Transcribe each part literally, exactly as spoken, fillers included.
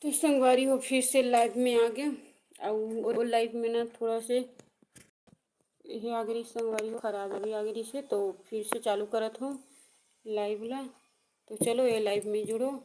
तो संगवारी हो, फिर से live में आ गया। अउ वो live में ना थोड़ा से ये आ गई संगवारी हो, खराब अभी आ गई से, तो फिर से चालू करत हो live ला। तो चलो ये live में जुड़ो।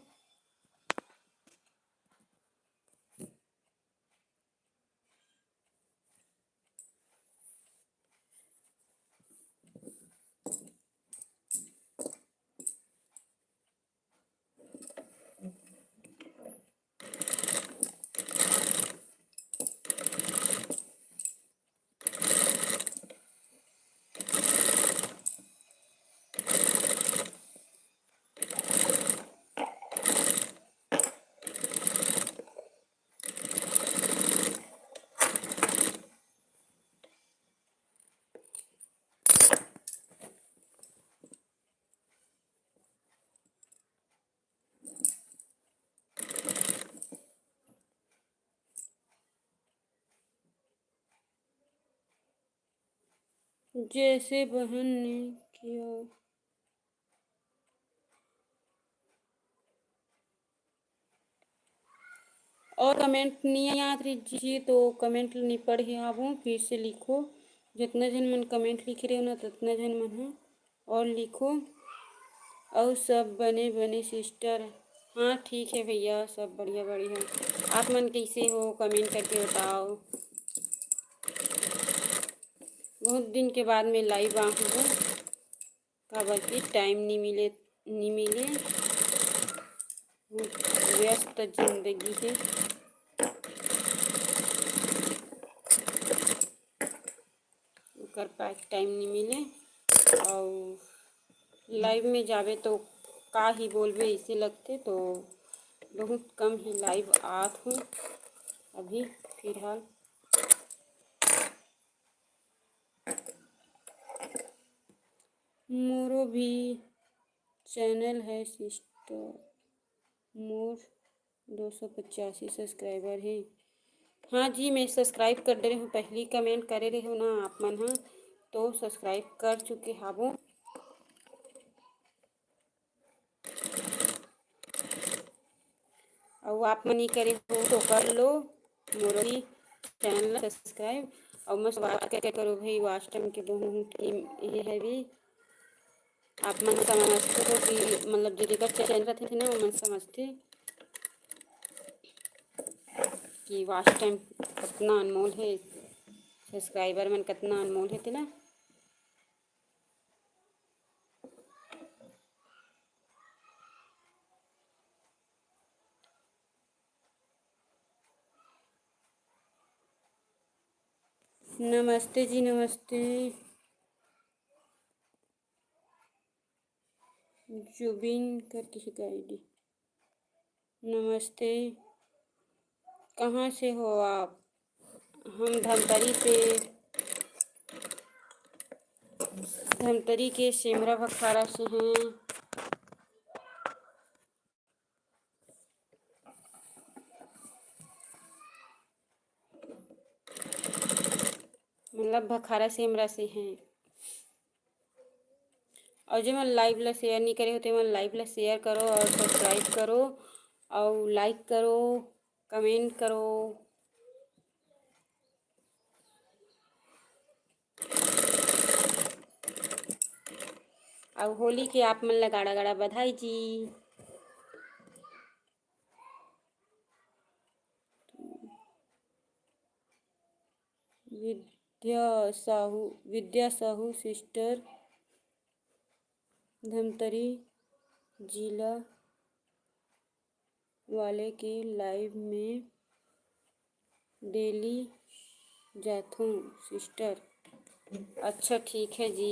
जैसे बहन ने किया। और comment नहीं आत रही जी, तो comment नहीं पढ़े हावो, फिर से लिखो। जितना झन मन comment लिखे रहे हो ना, उतना झन मन ह। और लिखो, "अउ सब बने बने sister।" हाँ, ठीक है भैया, सब बढ़िया बढ़िया। आप मन कैसे हो, comment करके बताओ। बहुत दिन के बाद में live आ हूँ, काबर कि time नहीं मिले, नहीं मिले, बहुत व्यस्त जिंदगी है। ओकर पास time नहीं मिले। और live में जाबे तो का ही बोलबे, इसे लगते तो बहुत कम ही live आत हूँ अभी फिलहाल। मोरो भी channel है sister, मोर दो सौ पचासी subscriber है। हाँ जी, मैं subscribe कर दे रहे हूँ, पहली comment करे रहे हो ना आप मन ह, तो subscribe कर चुके हाबो। अउ आप मन नहीं करे हो तो कर लो, मोर ही channel ला subscribe। अउ मस्त बात करे करो भाई, watch time के बहुत ये है भी। आप मन समझते हो कि मतलब जेकर channel रथे ना, वो मन समझते कि watch time कितना अनमोल है, subscriber मन कितना अनमोल है तेला। नमस्ते जी, नमस्ते। जुबिन करके है ID। नमस्ते, कहाँ से हो आप? हम धमतरी से, धमतरी के सेमरा भखारा से हैं। मतलब भखारा सेमरा से हैं। और जो मन live ला share नहीं करे होते, मन live ला share करो और subscribe करो और like करो, comment करो। और होली के आप मन ला गाड़ा गाड़ा बधाई जी। विद्या साहू, विद्या साहू sister, धमतरी जिला वाले के live में daily जाथों sister। अच्छा, ठीक है जी।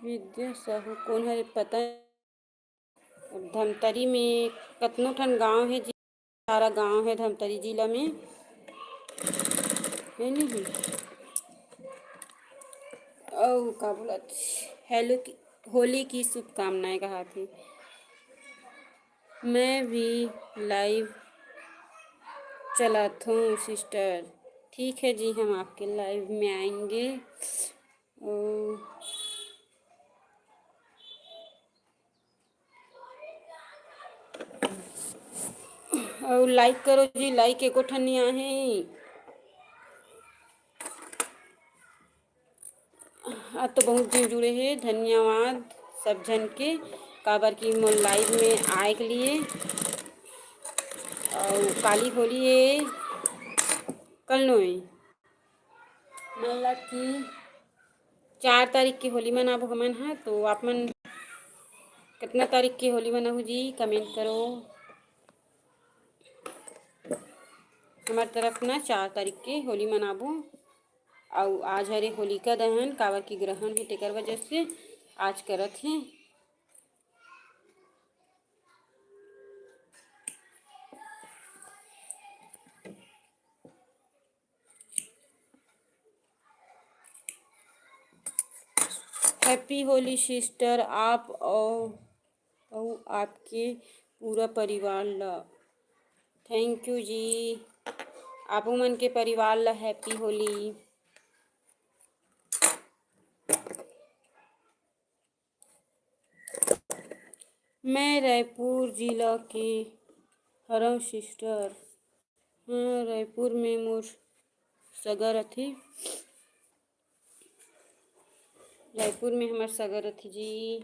विद्या साहू कौन है पता? धमतरी में कतनो ठन गांव है जी, सारा गांव है धमतरी जिला में, है नहीं? अउ का बोलत, हेलो की, होली की शुभकामनाएं कहा थी। मैं भी live चलाथों sister। ठीक है जी, हम आपके लाइव में आएंगे। ओ, अउ लाइक करो जी, लाइक एको ठन नइ आहे। आज तो बहुत झन जुड़े हे, धन्यवाद सब झन के, काबर कि मोर लाइव में आए के लिए। अउ काली होली हे, कल नोए, मतलब कि चार तारीख के होली मनाबो हमन ह। तो आप मन कितना तारीख के होली मनाहू जी, कमेंट करो। हमार तरफ ना चार तारीख के होली मनाबो। अउ आज हरे होलिका दहन, काबर कि ग्रहण हे, तेकर वजह से आज करत हे। Happy Holi sister, आप अउ, अउ आपके पूरा परिवार ला। Thank you जी, आपो मन के परिवार ला Happy Holi। मैं रायपुर जिला के हरव sister। हाँ, रायपुर में मोर सगा रथे। रायपुर में हमर सगा रथे जी।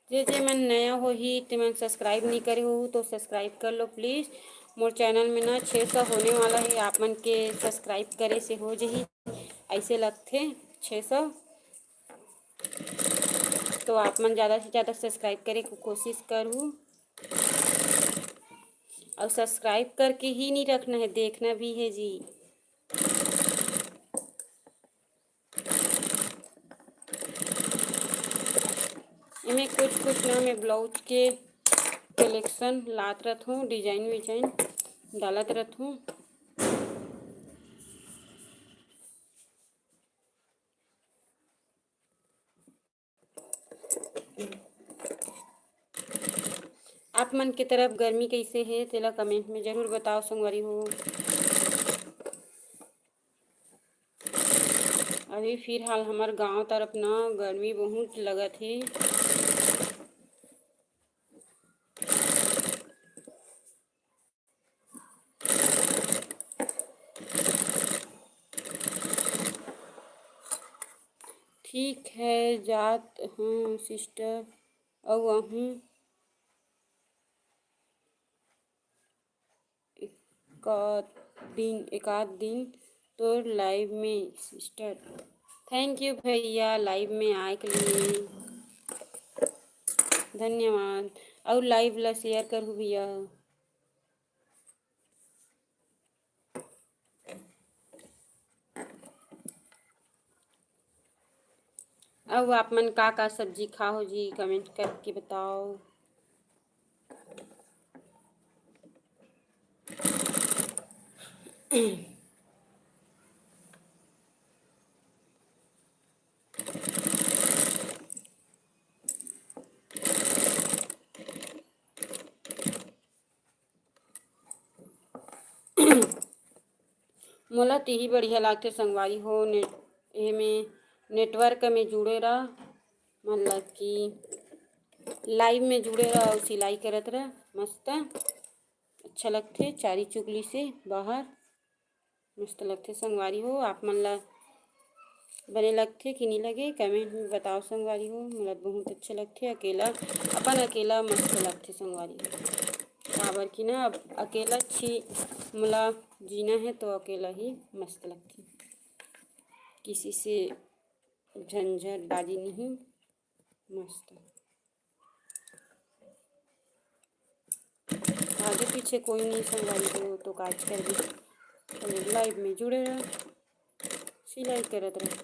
जे जे मन नया होही, ते मन subscribe नहीं करे हो तो subscribe कर लो please। मोर channel में ना छः सौ होने वाला है, आप मन के subscribe करे से हो जही, ऐसे लगथे छः सौ। तो आप मन ज़्यादा से ज़्यादा subscribe करे के कोशिश करू, और subscribe करके ही नहीं रखना है, देखना भी है जी। एमे कुछ कुछ ना मैं ब्लाउज के कलेक्शन लात रथूँ, डिजाइन विजाइन डालत रथूँ। आप मन के तरफ गर्मी कैसे है, तेला कमेंट में जरूर बताओ संगवारी हो। अभी फिलहाल हमर गांव तरफ न गर्मी बहुत लगत हे। ठीक है, जात हूँ सिस्टर, अउ आहूँ एकाध दिन, एकाध दिन तोर लाइव में सिस्टर। थैंक यू भैया, लाइव में आए के लिए धन्यवाद। अउ लाइव ला शेयर करहू भैया। अउ आप मन का का सब्जी खाहो जी, कमेंट करके बताओ। मोला तिही बढ़िया लागथे संगवारी हो। ने-, एमे नेटवर्क में जुड़े रह, मतलब कि लाइव में जुड़े रह अउ सिलाई करत रह। मस्त अच्छा लगथे चारी चुगली से बाहर। मस्त लगथे संगवारी हो। आप मन ला बने लगथे कि नहीं लगे, कमेंट में बताओ संगवारी हो। मोला बहुत अच्छा लगथे अकेला, अपन अकेला मस्त लगथे संगवारी हो। काबर कि ना, अब अकेला छी मोला जीना है तो अकेला ही मस्त लगथे, किसी से झंझट बाजी नहीं। मस्त। आगे पीछे कोई नहीं संगवारी हो तो काज कर भी लाइव में जुड़े रह, सिलाई करत रह।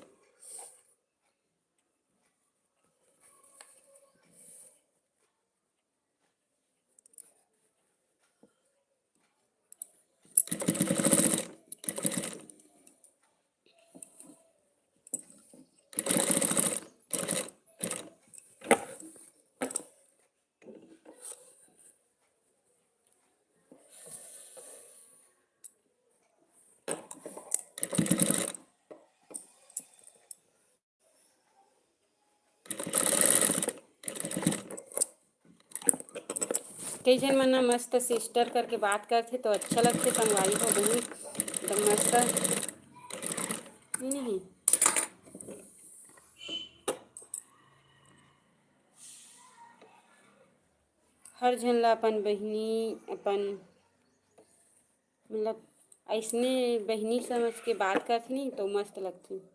कई झन मन ह मस्त sister करके बात करथे तो अच्छा लगथे संगवारी हो, बहिन एकदम मस्त। नहीं, नहीं। हर झन ला अपन बहिनी, अपन मतलब अइसने बहिनी समझ के बात करथे नहीं तो मस्त लगथे।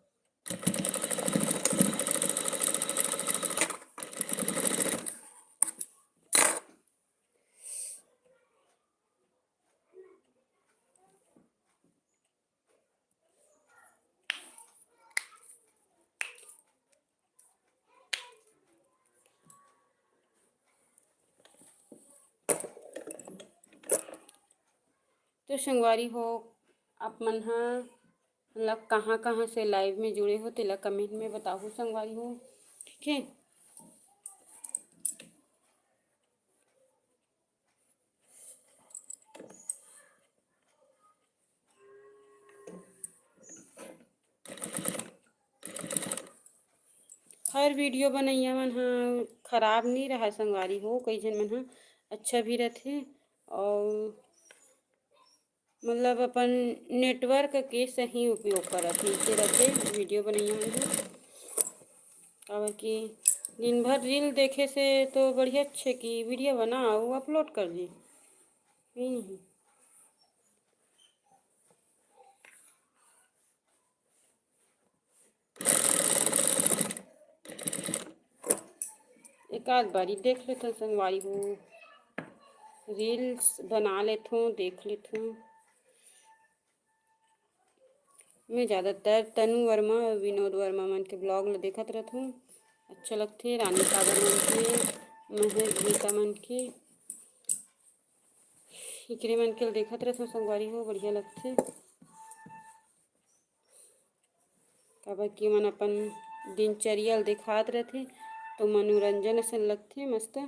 तो संगवारी हो, आप मन ह मतलब कहाँ कहाँ से live में जुड़े हो तेला comment में बताहू संगवारी हो, ठीक है। हर video बनइया मन ह खराब नहीं रहा संगवारी हो, कई झन मन ह अच्छा भी रथे और मतलब अपन network के सही उपयोग करत हे, इसे रहते video बनइया मन ह। काबर कि दिन भर reel देखे से तो बढ़िया अच्छे कि video बना अउ upload कर दे, यही नहीं। एक आध बारी देख लेथन संगवारी हो, reels बना लेथों, देख लेथों। मैं ज़्यादातर तनु वर्मा और विनोद वर्मा मन के vlog ल देखत रहथों, अच्छा लगथे। रानी सागर मन के, महेश गीता मन के, एकरे मन के ल देखत रहथों संगवारी हो, बढ़िया लगथे। काबर कि मन अपन दिनचर्या ल देखात रथे, तो मनोरंजन असन लगथे मस्त।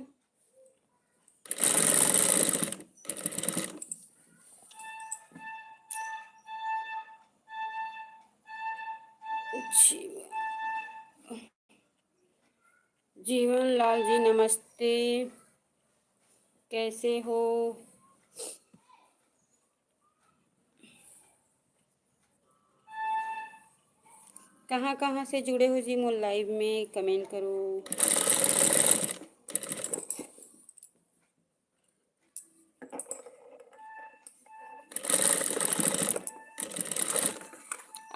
जीवन, जीवन लाल जी नमस्ते, कैसे हो? कहाँ कहाँ से जुड़े हो जी मोर live में, comment करो।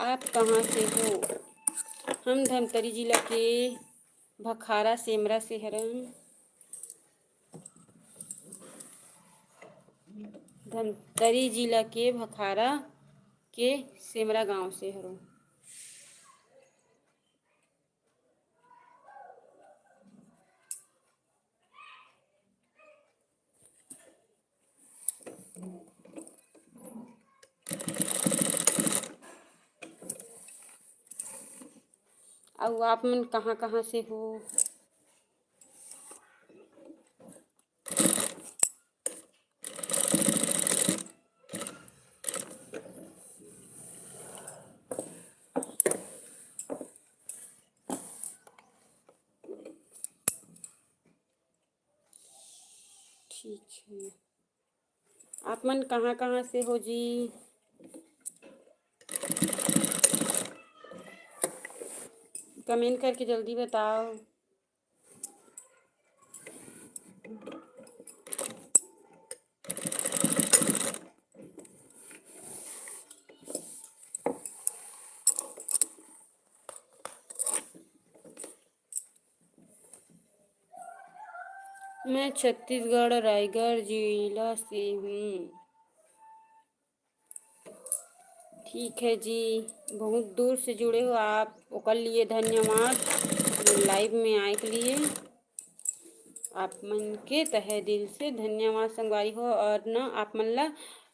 आप कहाँ से हो? हम धमतरी जिला के भखारा सेमरा से हरन। धमतरी जिला के भखारा के सेमरा गांव से हरन। अउ आप मन कहाँ कहाँ से हो? ठीक है, आप मन कहाँ कहाँ से हो जी? Comment करके जल्दी बताओ। मैं छत्तीसगढ़ रायगढ़ जिला से हूँ। ठीक है जी, बहुत दूर से जुड़े हो आप, ओकर लिए धन्यवाद। Live में आए के लिए आप मन के तहे दिल से धन्यवाद संगवारी हो। और न आप मन ला,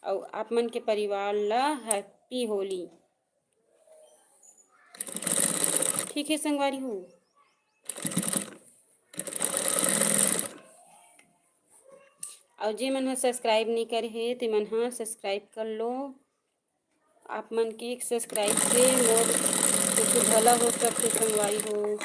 अउ आप मन के परिवार ला happy होली। ठीक है संगवारी हो। अउ जे मन ह subscribe नहीं करे हे, ते मन ह subscribe कर लो। आप मन के एक subscribe से मोर कुछ भला हो सकथे संगवारी हो।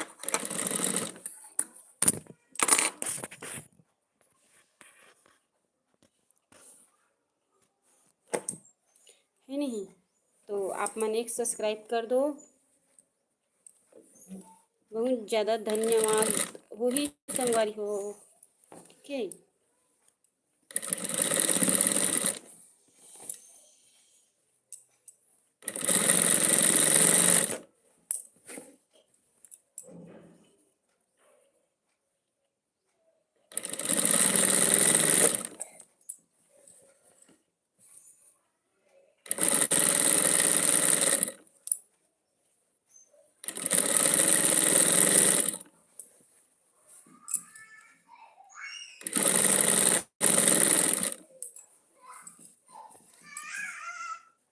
तो आप मन एक subscribe कर दो। बहुत ज़्यादा धन्यवाद होही संगवारी हो। ठीक है।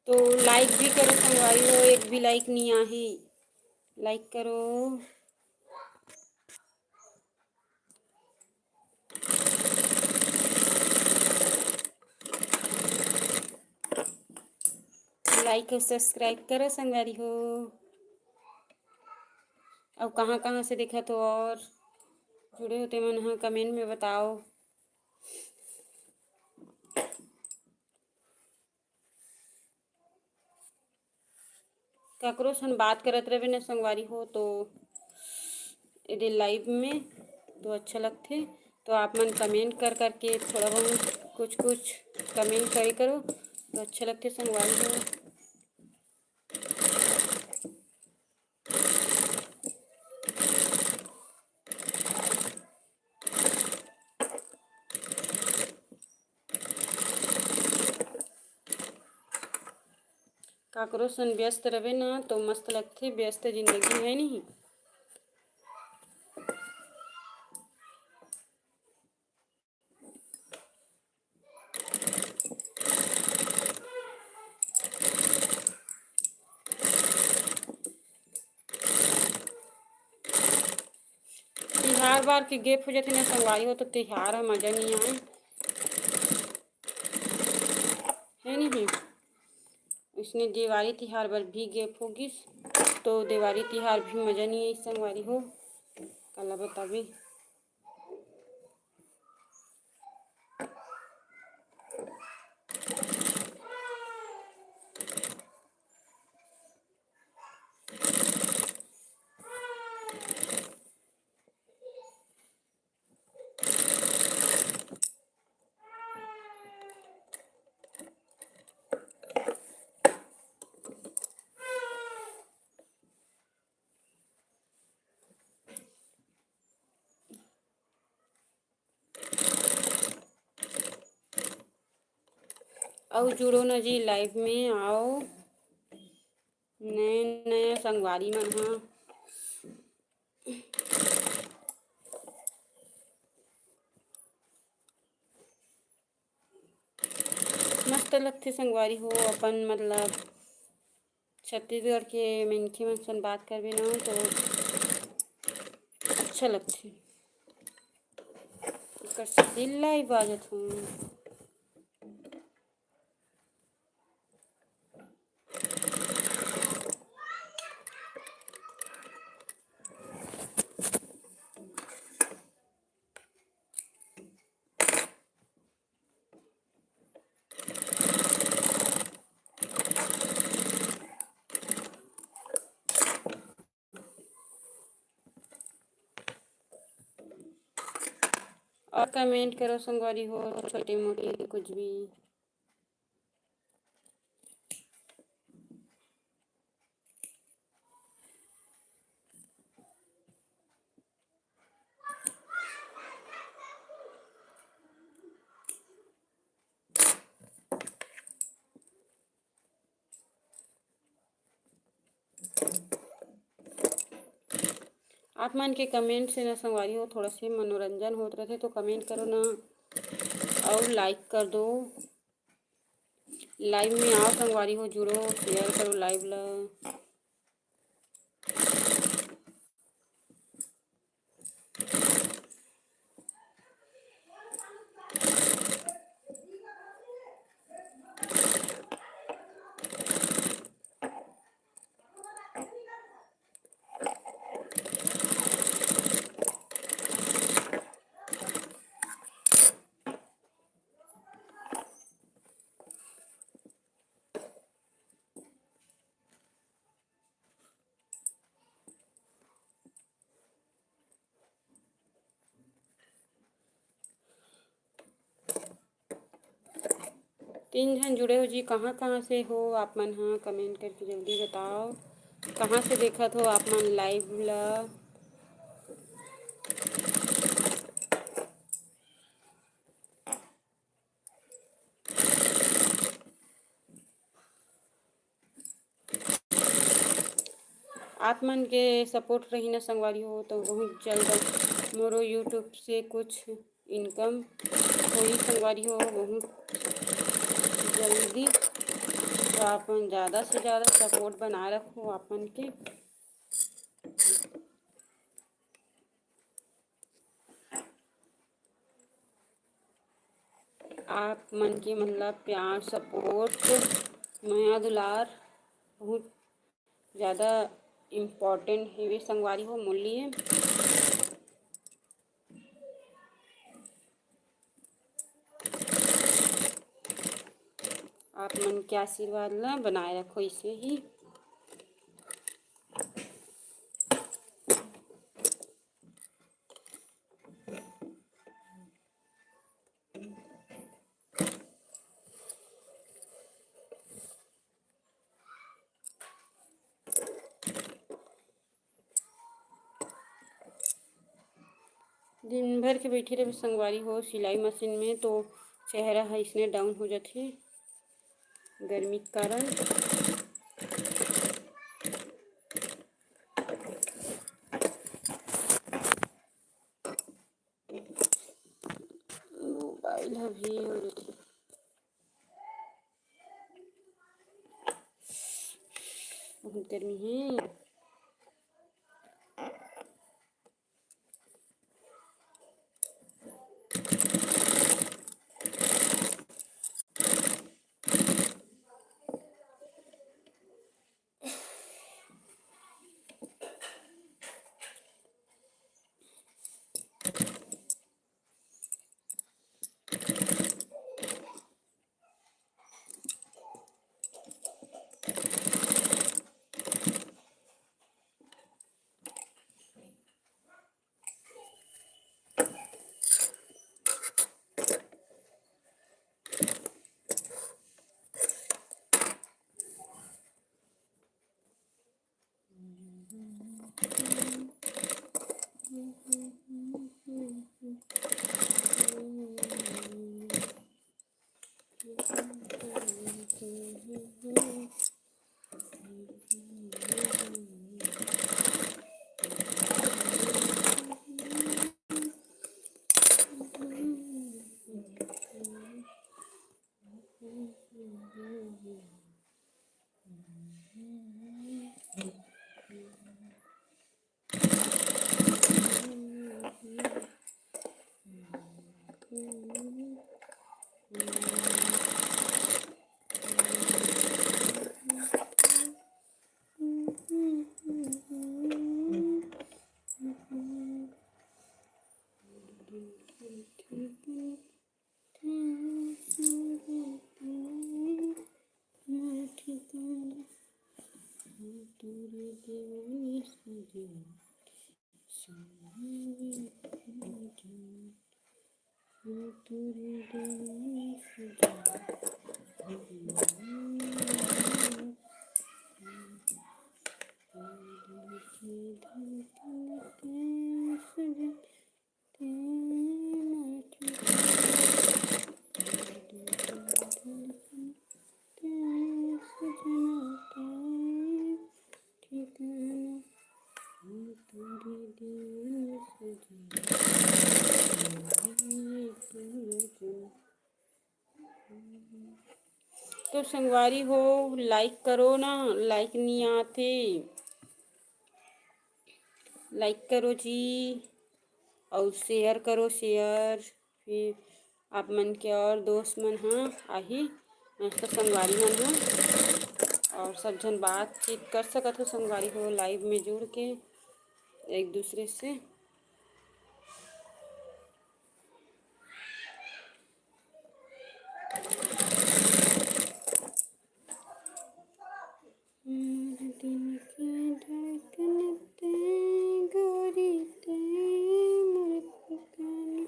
तो like भी करो संगवारी हो, एक भी like नहीं आहे, like करो। Like अउ subscribe करो संगवारी हो। अउ कहाँ कहाँ से देखत हो और जुड़े हो ते मन ह comment में बताओ। काकरो सन बात करत रहे न संगवारी हो, तो एदे live में तो अच्छा लगथे। तो आप मन comment कर करके थोड़ा बहुत कुछ कुछ comment करे करो, तो अच्छा लगथे संगवारी हो। काकरो सन व्यस्त रहे ना तो मस्त लगथे, व्यस्त जिंदगी है नहीं, तिहार बार के gap हो जाथे ना संगवारी हो, तो तिहार ह मजा नहीं आए, है नहीं? इसने देवारी तिहार बर भी gap हो गिस, तो देवारी तिहार भी मजा नहीं आइस संगवारी हो, काला बताबे। अउ जुड़ो ना जी, live में आओ, नए नए संगवारी मन ह। मस्त लगथे संगवारी हो, अपन मतलब छत्तीसगढ़ के मनखे मन सन बात करबे ना तो अच्छा लगथे। एकर से दिल ला ही बाजत हूँ। और comment करो संगवारी हो, छोटे मोटे कुछ भी। आप मन के comment से ना संगवारी हो, थोड़ा से मनोरंजन होत रथे, तो comment करो ना और like कर दो। Live में आओ संगवारी हो, जुड़ो, share करो live ला। तीन झन जुड़े हो जी, कहाँ कहाँ से हो आप मन ह? कमेंट करके जल्दी बताओ, कहाँ से देखत हो आप मन लाइव ला? आप मन के सपोर्ट रही ना संगवारी हो, तो बहुत जल्द मोरो YouTube से कुछ इनकम होही संगवारी हो, बहुत जल्दी। तो आप मन ज़्यादा से ज़्यादा सपोर्ट बनाए रखो आप मन के। आप मन के मतलब प्यार, सपोर्ट, मया दुलार बहुत ज़्यादा इम्पोर्टेंट हेवे संगवारी हो मोर लिए। आप मन के आशीर्वाद ला बनाए रखो ऐसे ही। दिन भर के बैठे रहे संगवारी हो सिलाई मशीन में, तो चेहरा ह इसने डाउन हो जाथे गर्मी के कारण। मोबाइल ह भी हो जाथे, बहुत गर्मी है। तो संगवारी हो, लाइक करो ना, लाइक नहीं आते, लाइक करो जी, और शेयर करो, शेयर। फिर आप मन के और दोस्त मन ह आही, मस्त संगवारी मन ह, और सब झन बातचीत कर सकत हो संगवारी हो, लाइव में जुड़ के एक दूसरे से। मोर दिल के धड़कन ते, गोरी ते मोर ठिकाना।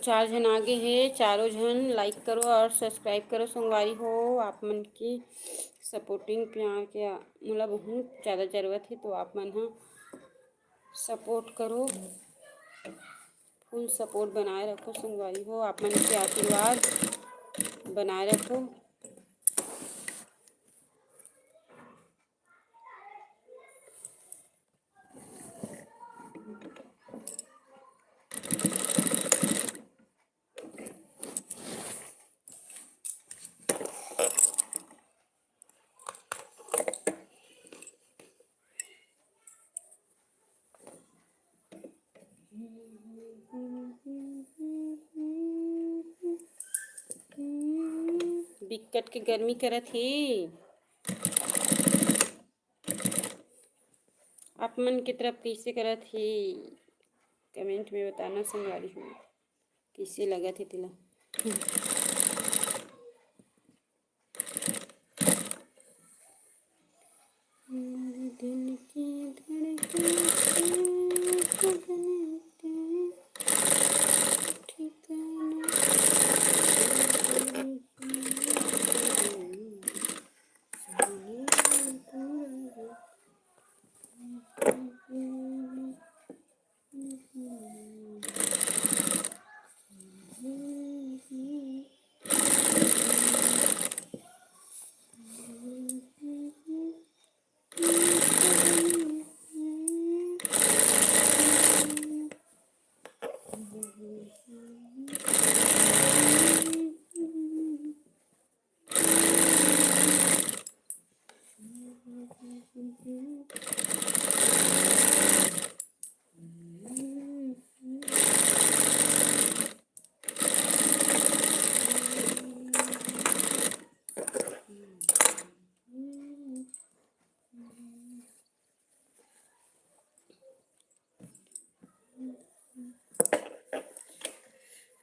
चार झन आगे हे, चारों झन like करो और subscribe करो संगवारी हो। आप मन के supporting प्यार के मोला बहुत ज़्यादा ज़रूरत हे, तो आप मन ह support करो, full support बनाए रखो संगवारी हो। आप मन के आशीर्वाद बनाए रखो। बिकट के गर्मी करत हे। आप मन के तरफ कइसे करत हे, comment में बताना संगवारी हो, कइसे लगत हे तेला। दिल की धड़कन,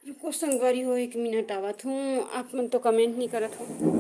रुको संगवारी हो, एक मिनट आवत हूँ। आप मन तो comment नहीं करत हो।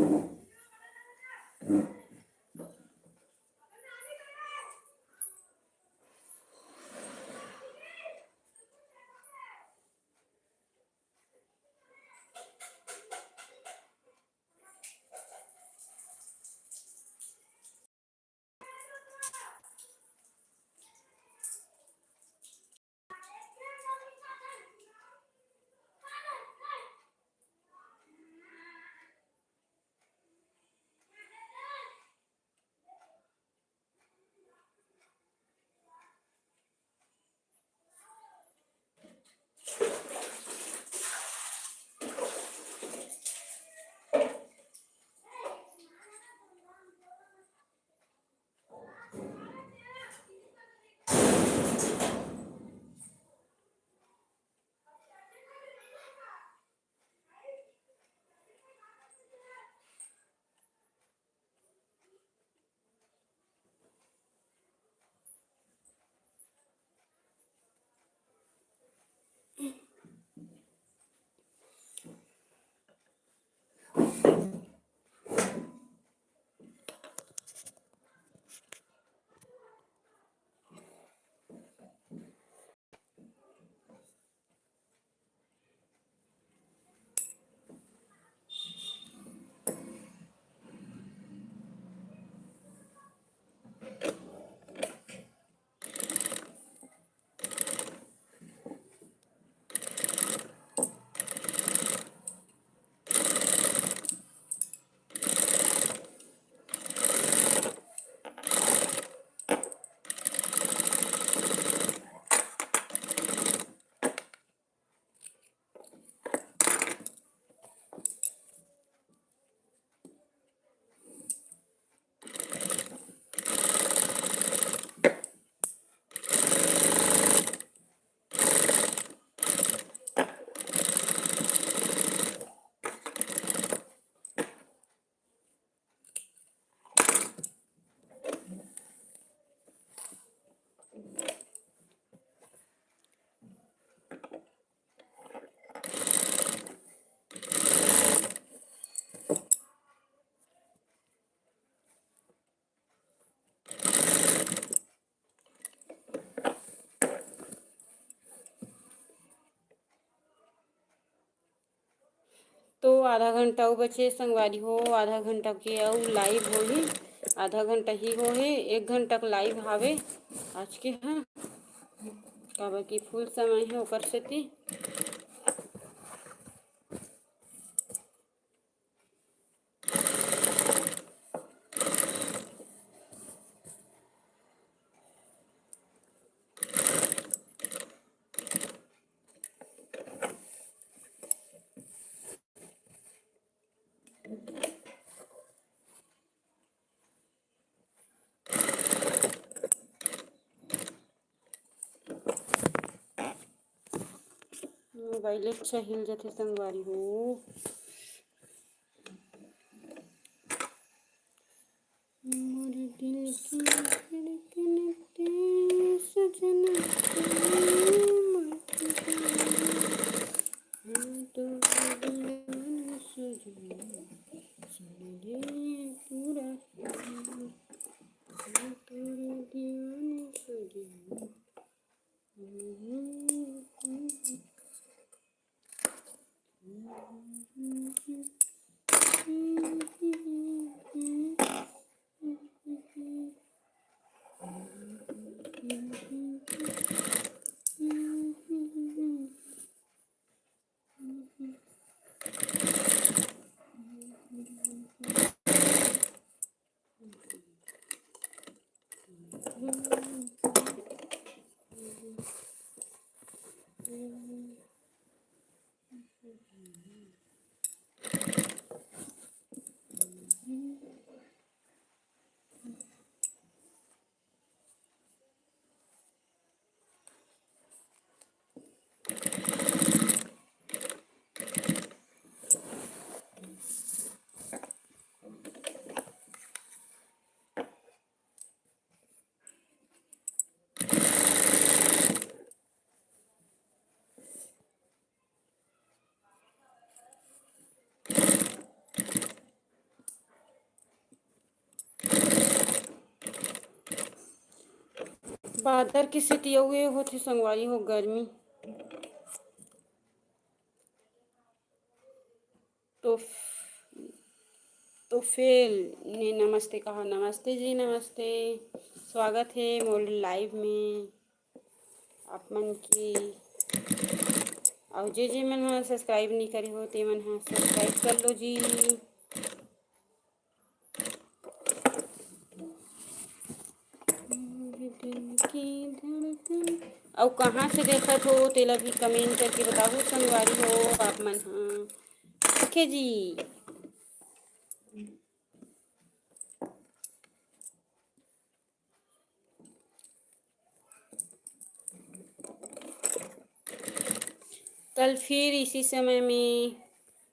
तो आधा घंटा अउ बचे संगवारी हो, आधा घंटा के अउ live होही, आधा घंटा ही होहे, एक घंटा के live हावे आज के ह, काबर कि full समय हे ओकर सेती। मोबाइल अच्छा हिल जाथे संगवारी हो। मोर दिल की धड़कन ते सजना ते मर गई। हम तो दीवाना सजना, सुन ले पूरा हम तो दीवाना सजना। बादर के सेती अउ ए होथे संगवारी हो, गर्मी। तो, तो फेल ने नमस्ते कहा। नमस्ते जी, नमस्ते। स्वागत हे मोर live में आप मन के। अउ जे जे मन ह subscribe नइ करे हो, ते मन ह subscribe कर लो जी। अउ कहाँ से देखत हो, तेला भी comment करके बताहू संगवारी हो आप मन ह। ठीक है जी। कल फिर इसी समय में,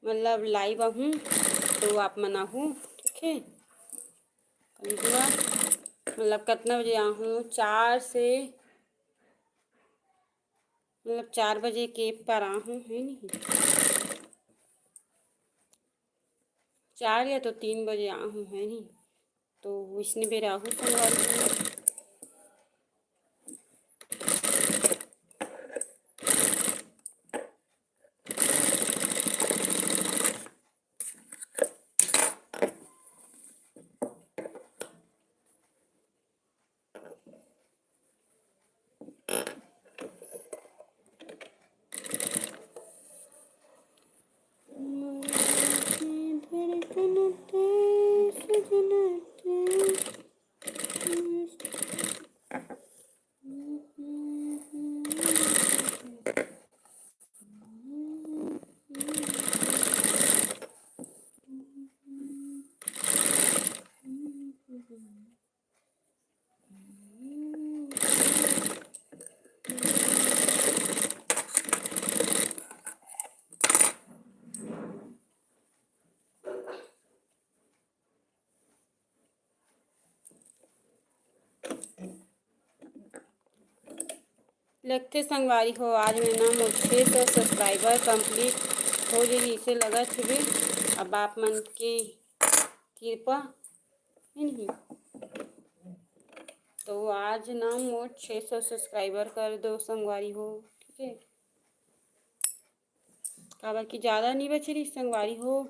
मतलब, live आहूँ, तो आप मन आहू, ठीक है। कल दुआ, मतलब, कितना बजे आहूँ? चार से, मतलब, चार बजे के पार आहूँ, है नहीं? चार या तो तीन बजे आहूँ, है नहीं? तो वइसने बेरा आहू संगवारी हो। लगथे संगवारी हो, आज में ना मोर छह सौ subscriber complete हो गे, इसे लगत हवे। अब आप मन के कृपा, है नहीं? तो आज ना मोर छह सौ subscriber कर दो संगवारी हो, ठीक है? काबर कि ज़्यादा नहीं बचे रहिस संगवारी हो,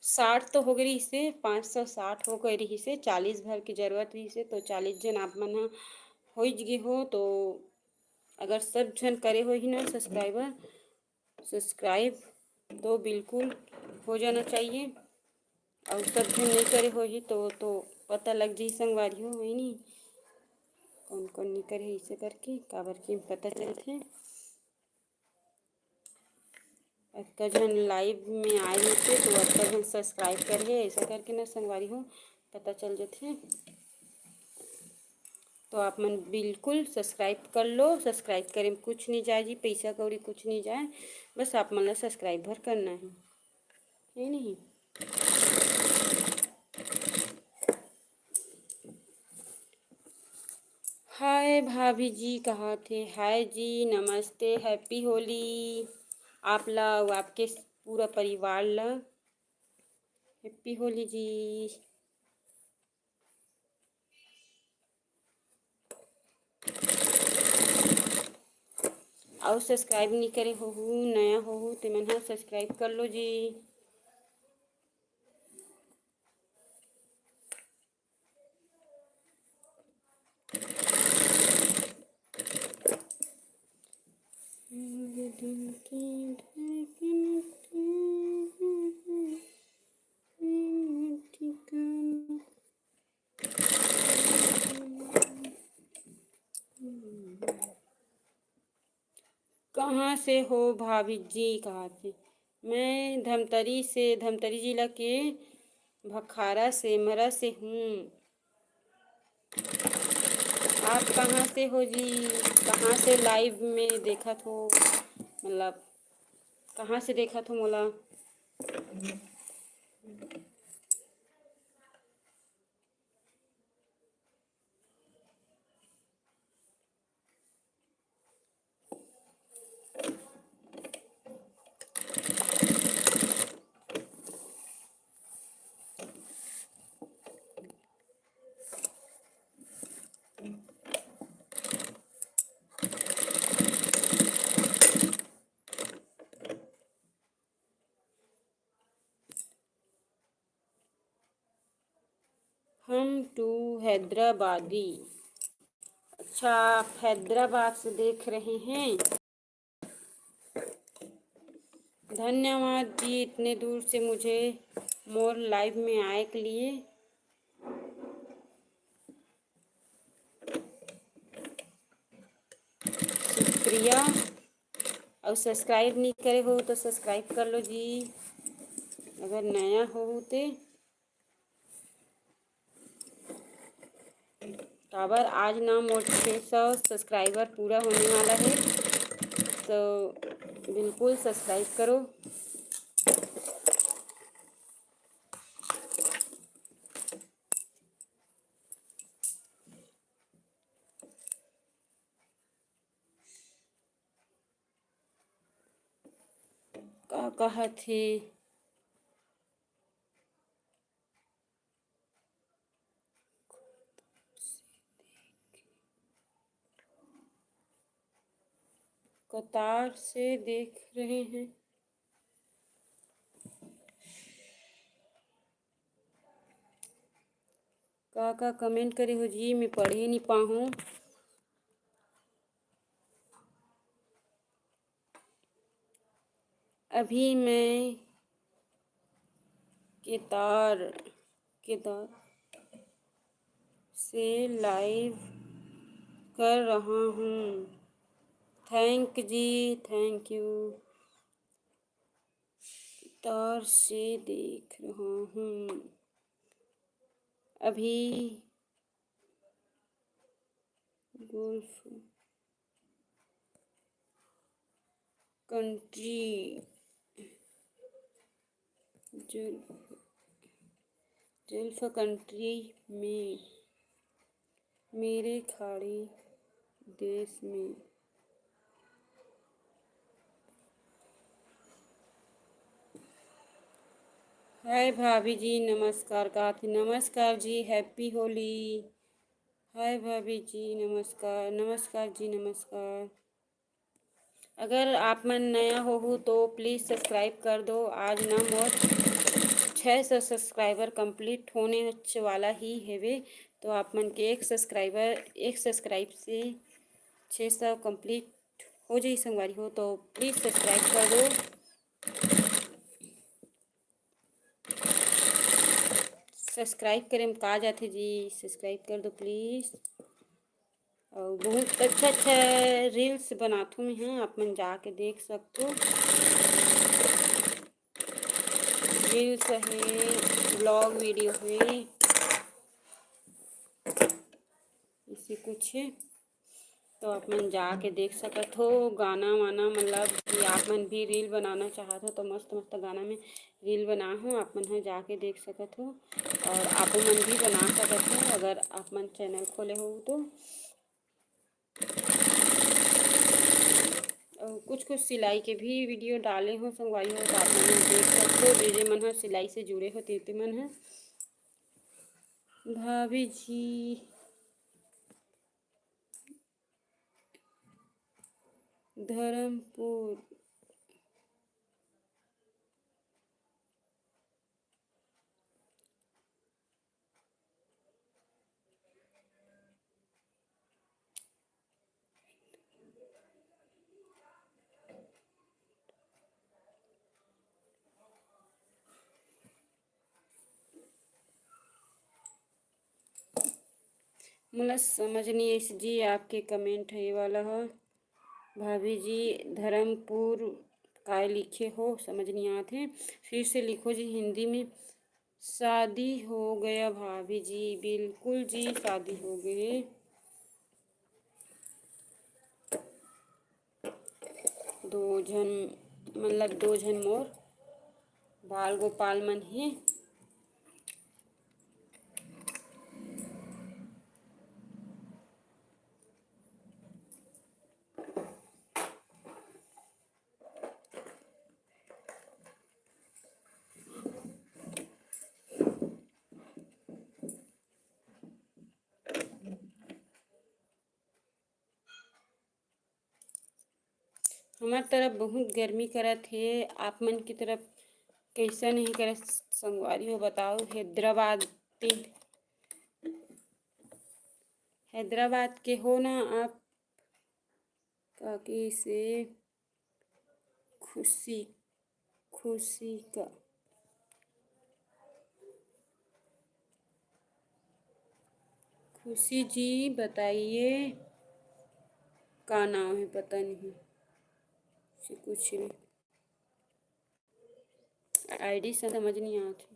साठ तो हो गए रहिसे, पाँच सौ साठ हो गए रहिसे, चालीस भर की जरूरत रहिसे, तो चालीस जन आप मन ह होइच गे हो। तो अगर सब झन करे होही ना सब्सक्राइबर, सब्सक्राइब तो बिल्कुल हो जाना चाहिए। और सब झन नहीं करे होही तो, तो पता लग जाही संगवारी हो, है नी, कौन कौन नहीं करे, इसे करके काबर के पता चलथे। अतका झन लाइव में आए होते तो अतका झन सब्सक्राइब करे, ऐसा करके ना संगवारी हो पता चल जाथे। तो आप मन बिल्कुल सब्सक्राइब कर लो। सब्सक्राइब करे में कुछ नहीं जाए जी, पैसा कौड़ी कुछ नहीं जाए, बस आप मन ला सब्सक्राइब भर करना है, है नहीं? हाय भाभी जी कहा थे, हाय जी, नमस्ते, हैप्पी होली आप ला, अउ आपके पूरा परिवार ला। हैप्पी होली जी। अउ सब्सक्राइब नहीं करे होहू, नया होहू, ते मन ह सब्सक्राइब कर लो जी। कहाँ से हो भाभी जी? कहा थे, मैं धमतरी से, धमतरी जिला के भखारा सेमरा से हूँ। आप कहाँ से हो जी? कहाँ से लाइव में देखत हो? मतलब कहाँ से देखत हो मोला? हम टू हैदराबादी। अच्छा, आप हैदराबाद से देख रहे हैं। धन्यवाद जी, इतने दूर से मुझे मोर लाइव में आए के लिए। शुक्रिया। और सब्सक्राइब नहीं करे हो तो सब्सक्राइब कर लो जी, अगर नया हो ते। काबर आज ना मोर छः सौ सब्सक्राइबर पूरा होने वाला है, तो बिल्कुल सब्सक्राइब करो। का कहत हे? कतार से देख रहे हैं। का का कमेंट करे हो जी, मैं पढ़े नहीं पाहूँ। अभी मैं केतार, केतार से लाइव कर रहा हूँ। Thank ji, thank you. केतार से देख रहा हूँ। अभी गोल्फ कंट्री, जुल्फ, जुल्फ कंट्री में मेरे खाड़ी देश में। हाय भाभी जी, नमस्कार। काथे नमस्कार जी, हैप्पी होली। हाय भाभी जी, नमस्कार। नमस्कार जी, नमस्कार। अगर आप मन नया होहू तो please subscribe कर दो। आज ना मोर छः सौ subscriber complete होने वाला ही हेवे, तो आप मन के एक subscriber, एक subscribe से छः सौ complete हो जाही संगवारी हो, तो please subscribe कर दो। Subscribe करे म का जाथे जी, subscribe कर दो please। अउ बहुत अच्छा अच्छा reels बनाथों मैं, हाँ, आप मन जाके देख सकथो। Reels हे, vlog video हे, इसे कुछ हे, तो आप मन जाके देख सकत हो। गाना वाना, मतलब कि आप मन भी reel बनाना चाहत हो, तो मस्त मस्त गाना में reel बना हो, आप मन ह जाके देख सकत हो। और आप मन भी बना सकत हो, अगर आप मन channel खोले हो तो। और कुछ कुछ सिलाई के भी video डाले हो संगवारी हो, तो आप मन ह देख सकत हो। जे जे मन ह सिलाई से जुड़े हो, ते ते मन ह। भाभी जी, धर्मपुर। मोला समझ नहीं आइस जी, आपके comment हे वाला ह। भाभी जी, धर्मपुर काय लिखे हो, समझ नहीं आत हे। फिर से लिखो जी हिंदी में। शादी हो गया भाभी जी। बिल्कुल जी, शादी हो गए। दो झन, मतलब दो झन मोर बाल गोपाल मन हे। हमर तरफ बहुत गर्मी करत हे, आप मन की तरफ कैसन हे करत संगवारी हो बताओ। हैदराबाद के, हैदराबाद के हो ना आप? काकी से खुशी, खुशी का, खुशी जी बताइए का नाम है, पता नहीं से कुछ नहीं। आईडी से समझ नहीं आत हे।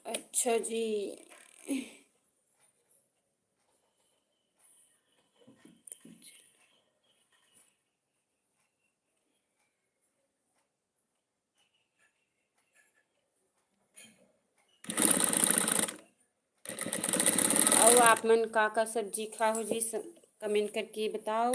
अच्छा जी। अउ आप मन का का सब्जी खाहो जी, स-, comment करके बताओ।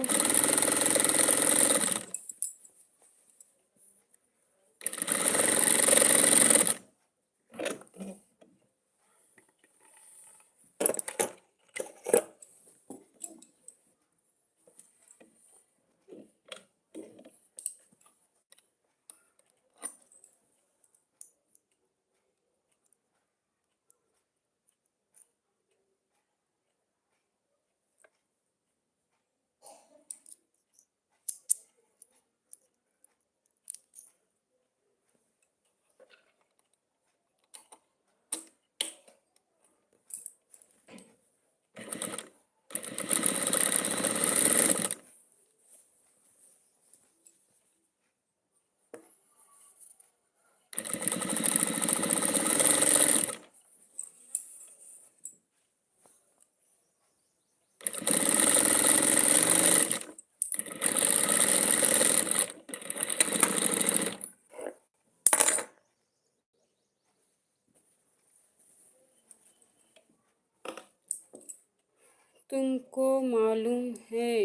तुमको मालूम है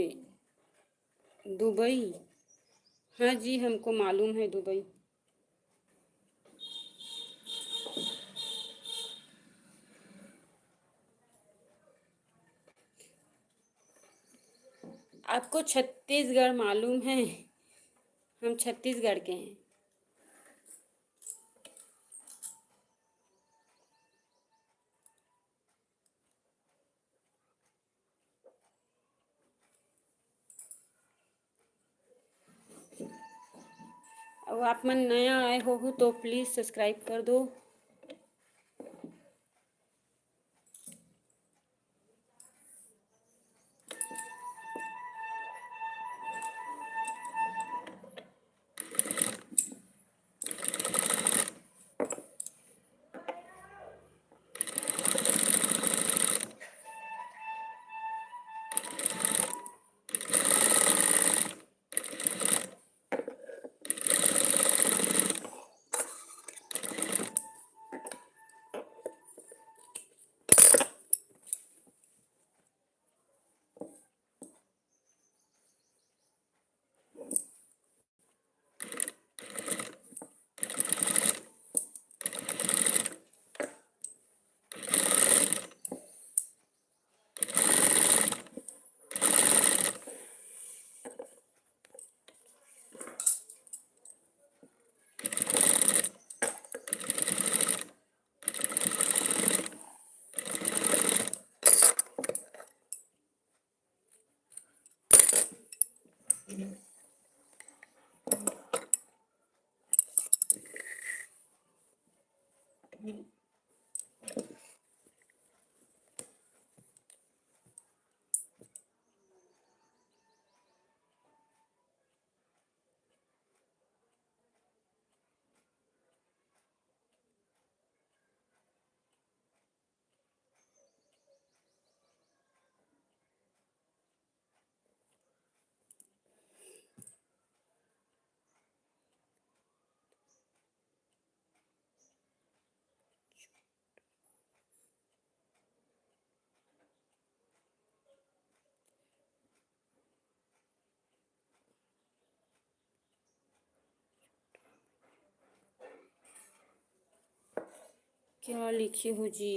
दुबई? हाँ जी, हमको मालूम है दुबई। आपको छत्तीसगढ़ मालूम है? हम छत्तीसगढ़ के हैं। अउ आप मन नया आए होहू तो please subscribe कर दो। क्या लिखे हो जी?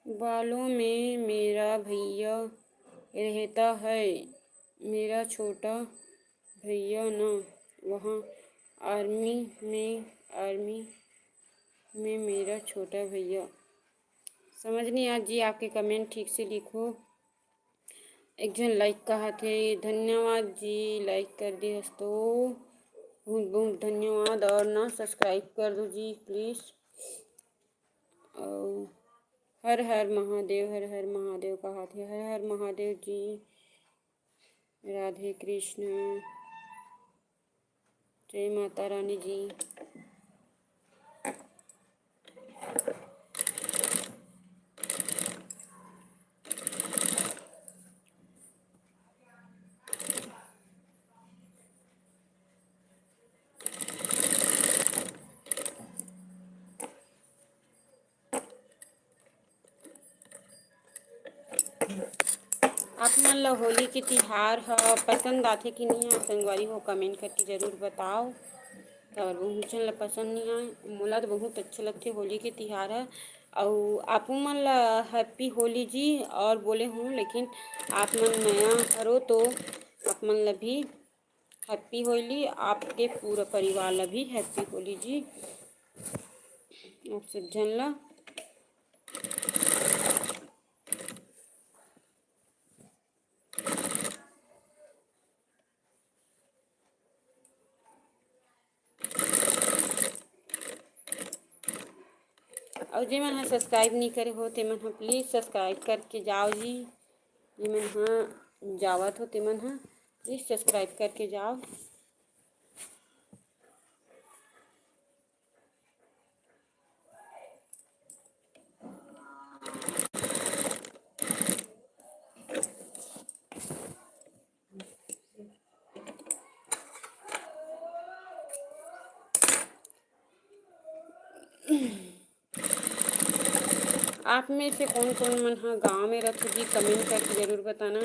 बालों में मेरा भैया रहता है, मेरा छोटा भैया ना, वहाँ आर्मी में, आर्मी में मेरा छोटा भैया। समझ नहीं आ जी, आपके कमेंट ठीक से लिखो। एक झन लाइक कहा थे, धन्यवाद जी, लाइक कर दे हस तो बहुत बहुत धन्यवाद। और ना सब्सक्राइब कर दो जी प्लीज। और हर हर महादेव, हर हर महादेव कहा थे, हर हर महादेव जी। राधे कृष्ण, जय माता रानी जी। आप मन ल होली के तिहार ह पसंद आथे कि नहीं? आप संगवारी हो, कमेंट करके जरूर बताओ। काबर बहुत झन ल पसंद नहीं आए, मोला तो बहुत अच्छा लगथे होली के तिहार ह। अउ आपू मन ल हैप्पी होली जी, और बोले हूँ, लेकिन आप मन नया हरो तो आप मन ल भी हैप्पी होली, आपके पूरा परिवार ल भी हैप्पी होली जी। आप सब झन ल अउ जेमन ह सब्सक्राइब नइ करे हो, तेमन ह प्लीज सब्सक्राइब करके जाओ जी। जेमन ह जावत हो तेमन ह, please subscribe करके जाव। आप में से कौन कौन मन ह गाँव में रथो जी, comment करके जरूर बताना।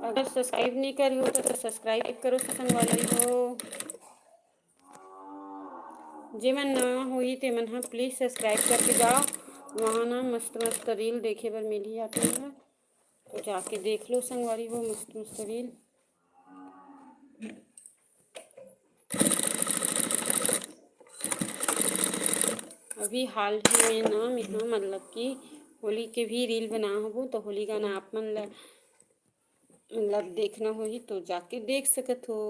अगर subscribe नहीं करे हो तो, तो subscribe करो संगवारी हो। जेमन नवा होही तेमन ह please subscribe करके जाओ। वहाँ ना मस्त मस्त reel देखे बर मिलही आप मन ला, तो जाके देख लो संगवारी हो मस्त मस्त reel। अभी हाल ही में ना मेहा मतलब कि होली के भी reel बना हबो, तो होली गाना आप मन ला मतलब देखना होही तो जाके देख सकत हो।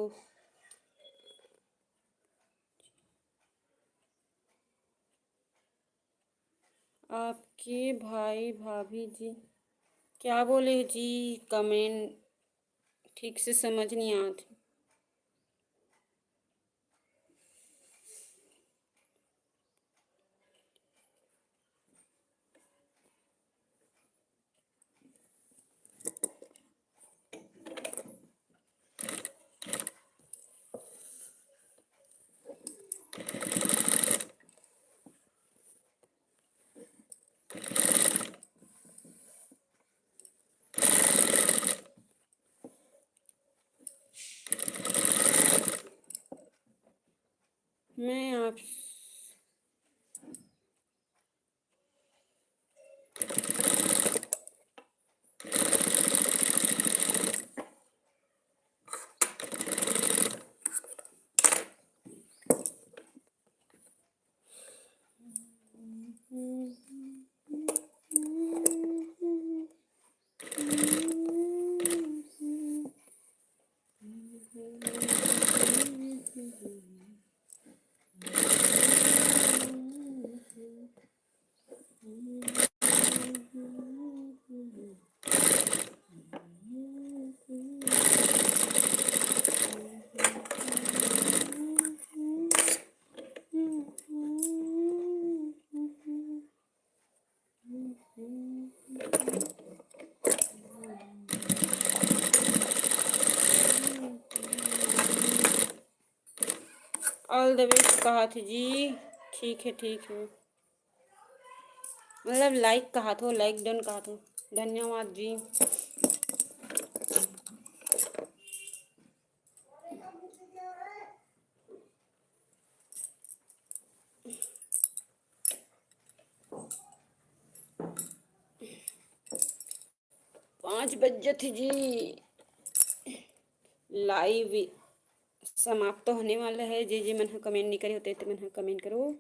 आपके भाई भाभी जी क्या बोले जी? Comment ठीक से समझ नहीं आत। मैं आप देवे कहाथे जी। ठीक हे, ठीक हे। मतलब like कहाथो, like done कहाथो। धन्यवाद जी। पाँच बज जथे जी, live समाप्त होने वाला है। जे जे मन ह comment नहीं करे होते, ते मन ह comment करो।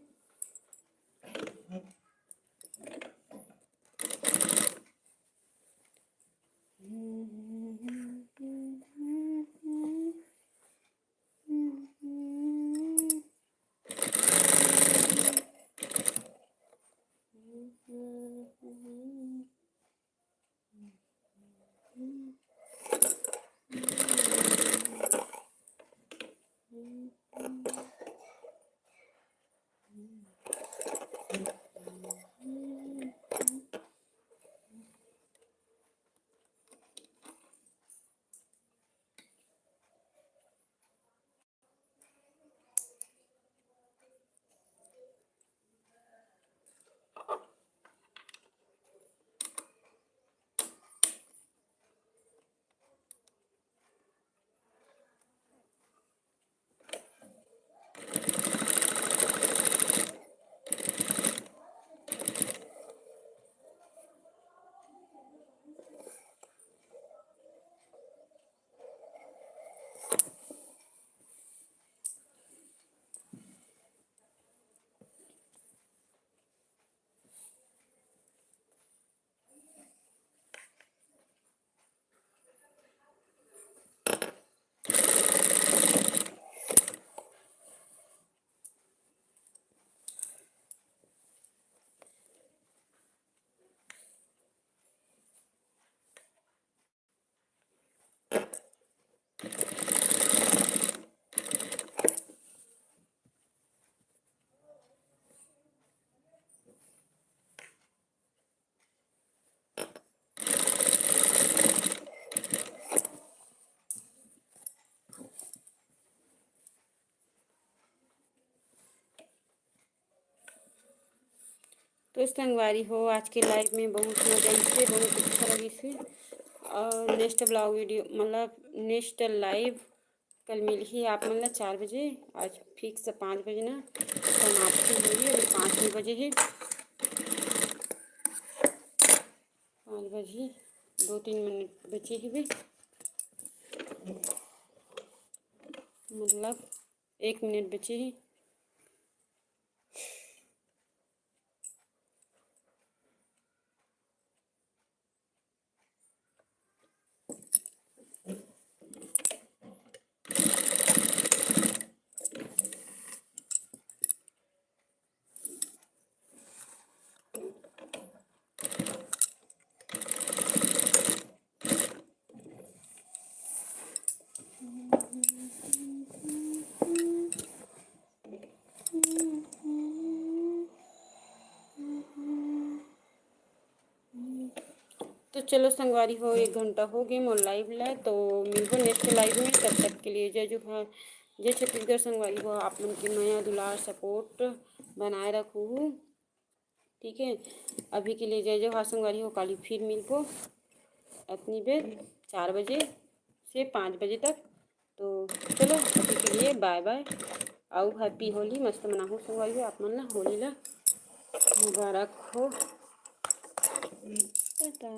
तो संगवारी हो, आज के live में बहुत मजा आइसे, बहुत अच्छा लगिसे। और next vlog video, मतलब next live कल मिलही आप मन ला चार बजे। आज fix पाँच बजे ना समाप्ति होही, अभी पाँच बजे हे, पाँच बजे दो तीन मिनट बचे हे बे, मतलब एक मिनट बचे हे। तो चलो संगवारी हो, एक घंटा हो गए मोर live ला, तो मिलबो next live में। तब तक के लिए जय जोहार, जय छत्तीसगढ़। संगवारी हो, आप मन के मया दुलार support बनाए रखू, ठीक है। अभी के लिए जय जोहार संगवारी हो, काली फिर मिलबो अतनी बेर चार बजे से पाँच बजे तक। तो चलो अभी के लिए bye bye, अउ happy होली, मस्त मनाहू संगवारी हो, आप मन ला होली ला मुबारक हो, टाटा।